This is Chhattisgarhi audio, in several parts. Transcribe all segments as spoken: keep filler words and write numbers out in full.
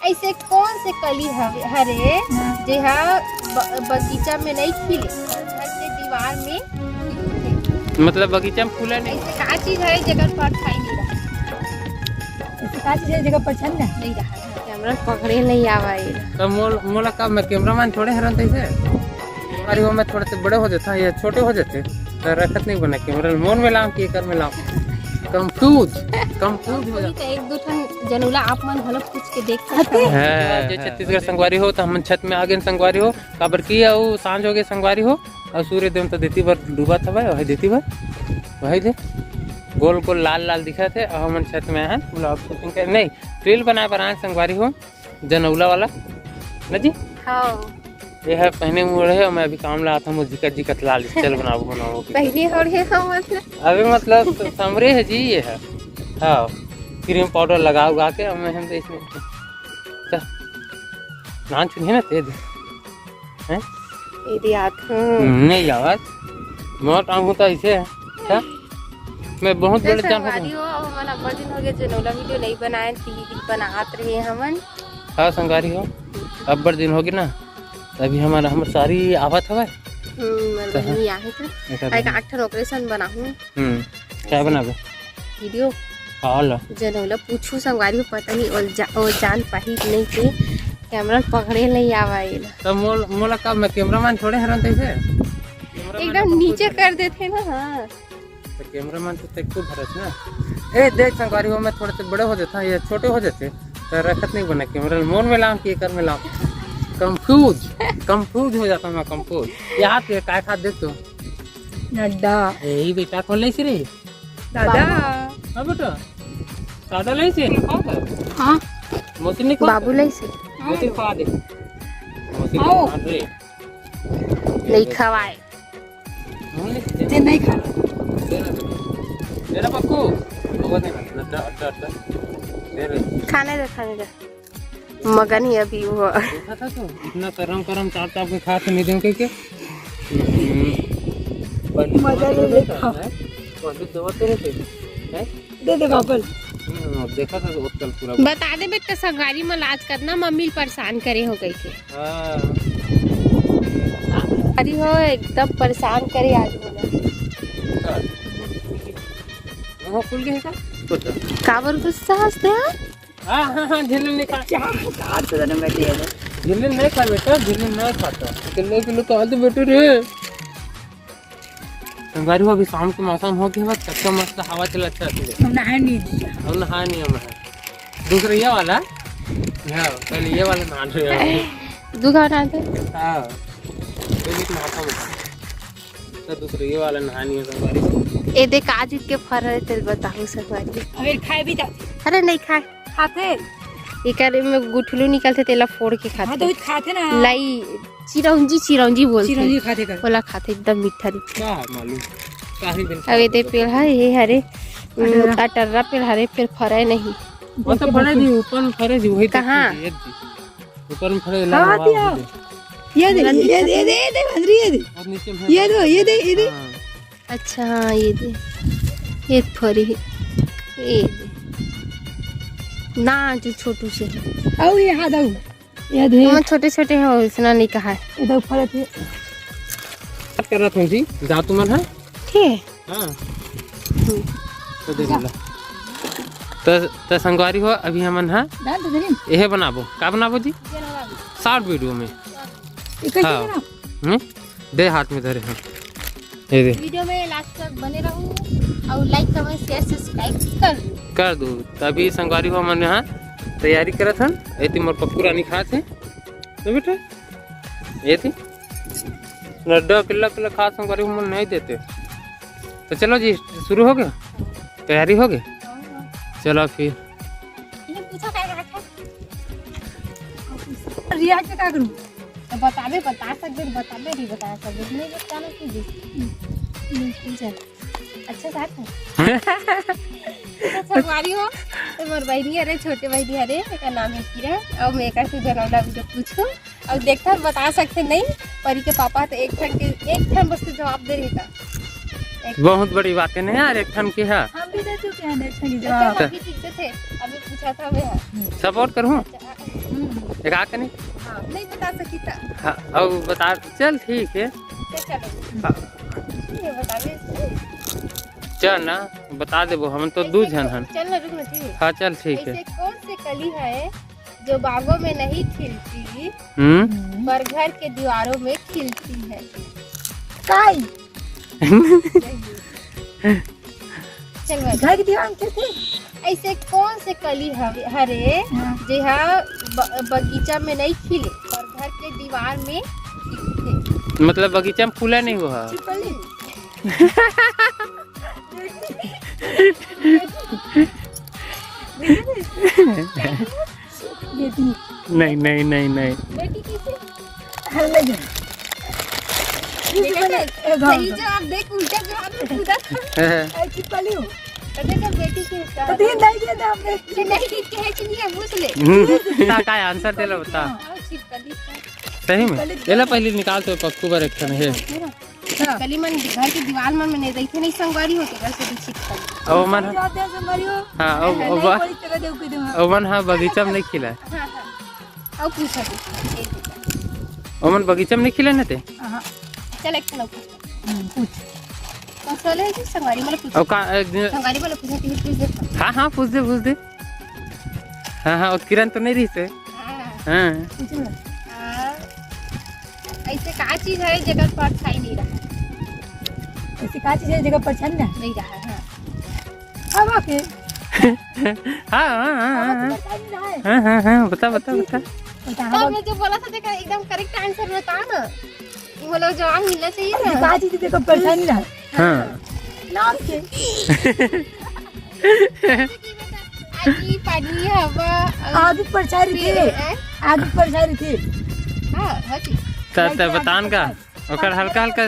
ऐसे कौन से कली हवे, हरे, हाँ। जे हा ब-, बगीचा में नहीं खिले, घर के दीवार में खिलथे? मतलब बगीचा में फूला नहीं? ऐसे का चीज है जेकर परछाई नहीं रहा? ऐसे का चीज है जेकर परछाई नहीं रहा? नहीं रहा, कैमरा पकड़े नहीं आवा ये। तो मोल-, मोला का, मैं कैमरामैन थोड़े हरन तैसे। अरे वो मैं थोड़े से बड़े हो जाता, ये छोटे हो जाते, तो रखत नहीं बना कैमरा, मोन में लाऊं कि एकर में लाऊं, कंफ्यूज, कंफ्यूज हो जाता। तो एक दो ठन जनौला आप मन घलो पूछ के देख सकते हैं। हाँ, जय छत्तीसगढ़ संगवारी हो, तो हमन छत में आ गए संगवारी हो, काबर कि अउ सांझ हो गए संगवारी हो, अउ सूर्य देव तो देती बर डूबत हवय, वही देती बर, वही दे गोल गोल लाल लाल दिखत हे, अउ हमन छत में आए हैं, vlog shooting कर, नहीं, reel बनाए बर आए संगवारी हो, जनौला वाला ना जी। हाँ। ये है पहने मुड़े है, मैं अभी काम ला था, मुझे जिकत जिकत ला ली, चल बनाओ, बनाओ। पहने हो रहे हो मतलब? अभी मतलब तो समरे है जी, ये है। हाँ, क्रीम पाउडर लगा उगा के, अब मैं हम तो इसमें, चल, नान चुनिए ना तेज। हैं? ये दिया था। हम्म, नहीं आवाज। मोर काम होता ऐसे है। क्या? मैं बहुत तो बड़े जान संगवारी हो, अब हमन अब्बड़ दिन हो गए, जनौला वीडियो नहीं बनाए, टीवी बनात रहे हमन। हाँ, संगवारी हो, अब्बड़ दिन हो गए ना, तभी हमारा, हमर सारी आवत हवय। हम्म, मोर तो बहिनी आहे तो। एक आध ठन ओकरे सन बनाहूँ। हम्म, क्या बनाबे? वीडियो। हाँ, ला। जनौला पूछू संगवारी हो, पता नहीं ओल जा-, ओ जान पाही कि नहीं के, कैमरा पकड़े नहीं आवा एला। तो मोल-, मोला का, मैं कैमरामैन थोड़े हरन तैसे? एकदम नीचे कर देते ना, हाँ। तो कैमरामैन तो तेको भरस ना। ए, देख संगवारी हो, मैं थोड़े से बड़े हो जाता, ये छोटे हो जाते, तो रखत नहीं बना कैमरा, मोन में लाऊं कि एकर में लाऊं? कंफ्यूज, कंफ्यूज हो जाता मैं, कंफ्यूज। ये हाथ के काय खात देख तो। नड्डा। ए, ई बेटा कौन लेसी रे? दादा। हाँ बेटा, दादा लेसी। हाँ। मौसी ने खवा बाबू लेसी। मौसी खवा दे। मौसी आओ। खवा दे। नहीं खवाए। ते नहीं खाना। दे ना पक्कू। वो नहीं खाना। अड्डा, अड्डा, अड्डा। दे रे। खाने दे, खाने दे। मगन ही अभी वो। देखा था तो, इतना करम करम चाप चाप के खा के नहीं दूं के, के? हम्म। मजा ले ले खा। वो अभी दवा तो नहीं दे। हैं? दे दे बाबल। हम्म, देखा था तो होटल पूरा। बता दे बेटा, संगवारी मन आज कतना मम्मी ल परेशान करे हो कहिके। हाँ। अरे हो, एकदम परेशान करे आज मोला। वो खुल गया है क्या? काबर गुस्सा हंसते हैं? हाँ, हाँ, हाँ, झिल्ली नहीं खा। क्या? कहाँ से जाने बैठी है? झिल्ली नहीं खा बेटा, झिल्ली नहीं खाता। किलो किलो तो आज बेटे रे। संगवारी हो, अभी शाम के मौसम हो गया, बस कच्चा मस्त हवा चला अच्छा है। हम नहाए नहीं दिया। हम नहाए नहीं, हम नहाए। दूसरा ये वाला, हाँ, पहले ये वाला नहा लो यार। दू घंटा दे। हाँ, ये भी नहाता हूँ। तो दूसरा ये वाला नहा नहीं है संगवारी। ए देख, आज इतके फर है, तेल बताऊँ संगवारी। अबे खाए भी जाते। अरे नहीं खाए। खाथे। एकर में गुठलू निकलथे, तेला फोड़ के खाथे। हाँ, तो खाथे ना। लाई, चिरौंजी, चिरौंजी बोलथे। चिरौंजी खाथे कर। ओला खाथे, एकदम मीठा रहिथे। का है मालूम? काहे दिन अब ये दे पेड़ है, ये हरे, उम, अटर्रा। अटर्रा पेड़ हरे, फिर फरे नहीं। वो तो फरे जी, ऊपर में फरे जी, वही तो कहाँ? ये जी। ऊपर में फरे हाँ, लाल दिया। वहाँ ये दे, ये दे, ये दे, ये दे, भंजरी ये दे। और नीचे में ये दो, ये दे, ये दे। हाँ। अच्छा, हाँ, ये दे, ये फरी है, ये दे। ना, जो छोटू से। आओ, ये हाथ आओ। ये दे। हम छोटे छोटे हो, इसना नहीं कहा है। इधर ऊपर थे। बात कर रहा था जी, जा तुमन है? ठीक है। हाँ। हम्म। तो दे जा। मिला। तो, तो संगवारी हो, अभी हमन हा। डाल दे, दे। यह बनाबो, का बनाबो जी? ये लगा दे। शॉर्ट वीडियो में। ये कैसे हाँ। बना? हम्म? दे हाथ में धरे, हाँ। ये दे। वीडियो में लास्ट तक बने रहू और लाइक, कमेंट, शेयर, सब्सक्राइब कर दो। कर दो। तभी संगवारी हो हमन यहाँ तैयारी करत हन। एती मोर पप्पू रानी खात हे। तो बेटा, एती नड्डा किल्ला किल्ला खात संगवारी हो, मन नहीं देते। तो चलो जी, शुरू हो गया, तैयारी हो गई। चलो फिर। ये पूछा क्या रखा? रिया के का करूं? तो बताबे, बता सकबे, बताबे, नहीं बता सकबे, नहीं बता ना कीजिए। हम्म, चल। अच्छा साथ है। तो संगवारी हो, तो मोर बहिनी हरे, छोटे बहिनी हरे, एकर नाम है किरण, और मैं एकर से जनौला भी पूछूं, और देखता बता सकते नहीं, परी के पापा तो एक ठन के, एक ठन बस के जवाब दे रही था। एक बहुत बड़ी बात है ना यार, एक ठन की है। हम भी दे चुके हैं एक ठन की तो जवाब। अभी ठीक से थे, अभी पूछा था मैं। सपोर्ट करूं? अच्छा, हम्म। एक आके नहीं? हाँ, नहीं बता सकी था। हाँ, अब बता, चल ठीक है। तो चलो। हाँ। ये बतावे इसको। चल ना, बता देबो, हम तो दू ऐसे झन कौन-, हन। चल ना, रुक ना, ठीक है। हाँ, चल ठीक है। ऐसे कौन सी कली है जो बागों में नहीं खिलती, हम्म। पर घर के दीवारों में खिलती है? काई। चल भाई। घर के दीवार में खिलती? ऐसे कौन से कली हवे, हरे, हाँ। जे हा ब-, बगीचा में नहीं खिले, पर घर के दीवार में खिलथे? मतलब बगीचा में फूला नहीं हुआ? छिपकली। बेटी। नहीं, नहीं, नहीं, नहीं। बेटी कैसे? हाँ, ले जा। ये देखो, बोले, ए, गाँव सही का। जवाब दे, उल्टा जवाब में कूदा था। हाँ। ए, छिपकली हूँ। तो देखो, बेटी के उसका तो तीन दाई दिया था आपने। ये नहीं, कैच नहीं है, पूछ ले। हम्म, का, का आंसर दे लो, बता। हाँ, छिपकली था। सही में? छिपकली एला था। पहले निकाल तो पक्कू बर एक ठन हे। हाँ। कली मन घर के दीवार मन में नहीं रहिथे, नहीं संगवारी होते, घर से भी छिपकली। ओ मन ह-, जवाब दे संगवारी हो। हाँ, ओ, नहीं, ओ नहीं, बा-, कोई तरह देव के देव। ओ मन ह बगीचा में नहीं खिला। हाँ, हाँ। अब पूछो, पूछो, एक पूछो। ओ मन बगीचा में नहीं खिला न ते? हाँ। चल, एक ठन पूछ। हम्म, पूछ। कौन सा ले जी? संगवारी वाला पूछ। ओ का, एक दिन संगवारी वाला पूछो, तीन पूछ दे। हाँ, हाँ, पूछ दे, पूछ दे। हाँ, हाँ, ओ किरण तो नहीं रही से? हाँ। हाँ। पूछ ना। आ, ऐसे का चीज है जेकर परछाई नहीं रहा? ऐसे का चीज है जेकर परछाई नहीं रहा? नहीं रहा, हाँ। हवा के। हाँ, हाँ, हाँ, हवा हाँ, के हाँ। परछाई नहीं रहा है। हाँ, हाँ, हाँ, बता, बता, ठीक बता। है। बता, तो हवा हमने जो बोला था, देखा, एकदम करेक्ट आंसर बता ना। वो लोग जवाब मिलना चाहिए ऐसे ना। का चीज है जेकर परछाई नहीं रहा है? हाँ। नाम के। आगी, पानी, हवा, अउ आगी परछाई रहिथे। पेड़, हैं? आगी परछाई रहिथे। हाँ, हाँ जी। त, त बतान का? ओकर हल्का हल्का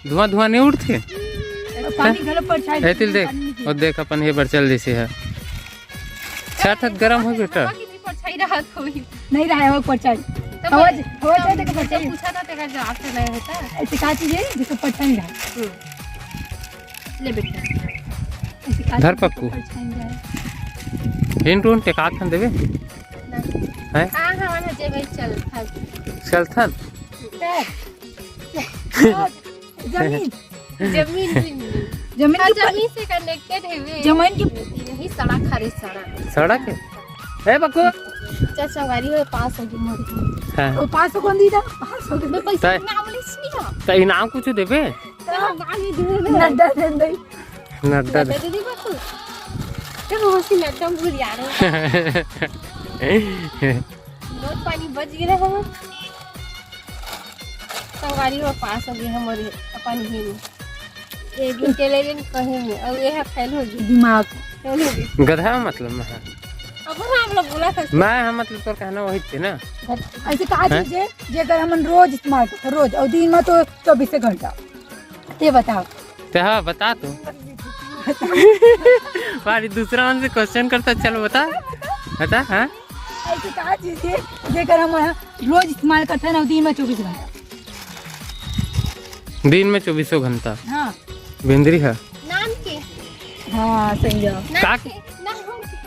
धुआं धुआं नहीं उठथे? अउ पानी घलो परछाई ए, तिल देख, पानी नहीं और देख अपन ये बरचल जैसे है। छत हत गरम हो बेटा। हवा की भी परछाई रहत होई। नहीं रहा है वो परछाई। तो हवा मैं, ज-, हवा तो जाए तो मैं परछाई। पूछा था, तेरा जवाब तो नहीं होता। ऐसे का चीज है जिसको परछाई नहीं रहा? हम्म। ले बेटा। ऐसे का धर चीज पक्कू। परछाई नहीं रहा है? हिंट उंट एक आध ठन देबे? नहीं। हैं? हाँ, हाँ, हाँ, जे भाई चल, हाँ। चल थन? चल। जमीन। जमीन, जमीन। जमीन हाँ, के ऊपर जमीन से कनेक्टेड है वे। जमीन के यही सड़क, हरे सड़क। सड़क है? ए बकु। चल संगवारी हो, पास हो गई मोर। हाँ। वो पास हो कौन दी था? पास हो गई। मैं पैसा तय। ना बोले सुनी ना। त इनाम कुछ देबे? तो हम गाली दे दे। नड्डा दे दे। नड्डा दे। नड्डा दे दे बकु। चल वो सी नड्डा भूल यार। नोट पानी बच गया हम। संगवारी हो पास हो गए हमारे अपन ही में। एक इंटेलिजेंट कहे में, और ये है फेल हो गई। दिमाग। फेल हो गई। गधा मतलब मैं है। अब हम लोग बोला था। मैं हम मतलब तोर कहना वही थे ना। ऐसे कहा हैं? चीज है, जेकर हमन रोज इस्तेमाल करते, रोज, और दिन में तो चौबीस घंटा। ये बताओ। ते हाँ, बता तू। बारी दूसरा मन से क्वेश्चन करता, चलो बता। बता, हाँ? ऐसे का चीज है, जेकर हम रोज इस्तेमाल करते हैं ना, दिन में चौबीस घंटा। दिन में चौबीसों घंटा। हाँ। बेंदरी है। नाम के? हाँ, सही जवाब। नाम का के? नाम के?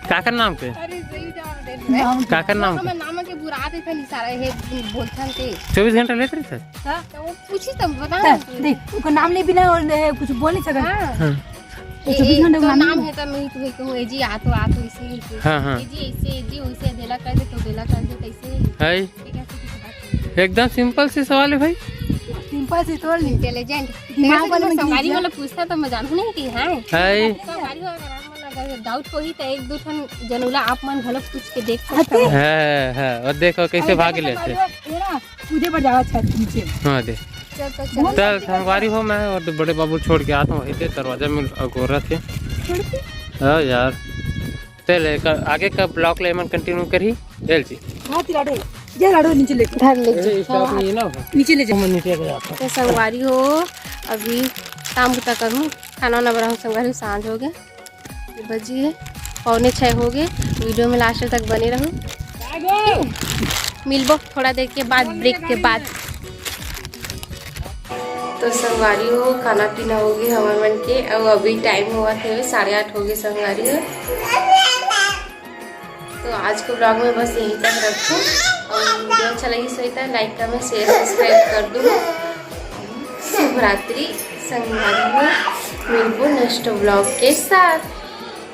काकर नाम के? अरे, सही जवाब दे दे। नाम के। काकर नाम के? हमर नाम के बुरा देथे निसारा, हे बोलथन ते। चौबीस घंटा लेत रहिथे? हाँ। तो वो पूछी तब बता। त देख, ओकर नाम नहीं बिना और, ए, कुछ बोल नहीं सकत। हाँ। हाँ। तो ए, चौबीस ए, घंटा तो नाम नाम नहीं। है तो मैं तुम्हें कहूँ, ए जी, आ तो, आ तो इसी, इसी। हाँ, हाँ। ए जी, ऐसे, ए जी, वैसे, देला कर दे, तो देला कर दे, कैसे? हाय। ये कैसे की बात है? एकदम सिंपल सी सवाल है भाई। सिंपल सी तो नहीं। इंटेलिजेंट। दिमाग वाले में संगवारी इंटेलिजेंट। वाला पूछता तो मैं जानू नहीं कि है। हाय। संगवारी वाला अगर डाउट होही तो एक दो ठन जन उला आप मन घलो पूछ के देख सकते हो। हाँ, हाँ, और देखो कैसे भाग लेथे। ये ना, कूदे बर जावा छत नीचे। हाँ, दे। चल, तो चल। चल, संगवारी हो, मैं और बड़े बाबू छोड़ के आता हूँ, वहीं पे दरवाजा में अगोरा थे। छोड़ के? हाँ यार, चल, एक आगे का ब्लॉग ले मन कंटिन्यू करी। चल जी। हाँ, ती लाडो, ये लाडो नीचे ले। धर ले जी। ए, इसका अपनी ये ना हो। नीचे ले जा। मैं नीचे ले जाता हूँ। तो संगवारी हो, अभी काम बुता करूँ, खाना वाना बनाऊँ संगवारी, सांझ हो गया। बज गए पौने छः हो गए। वीडियो में लास्ट तक बने रहू। मिलबो थोड़ा देर के बाद, ब्रेक के बाद। तो संगवारी हो, खाना पीना हो गए हमर मन के, और अभी टाइम हुआ थे साढ़े आठ हो गए संगवारी हो। तो तो आज के vlog में बस यहीं तक रखूँ, और video अच्छा लगी सही तो like, comment, share, subscribe कर दूँ। शुभ रात्रि संगवारी हो, मिलबो next vlog के साथ।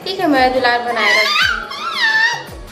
ठीक है, मया दुलार बनाए रखो।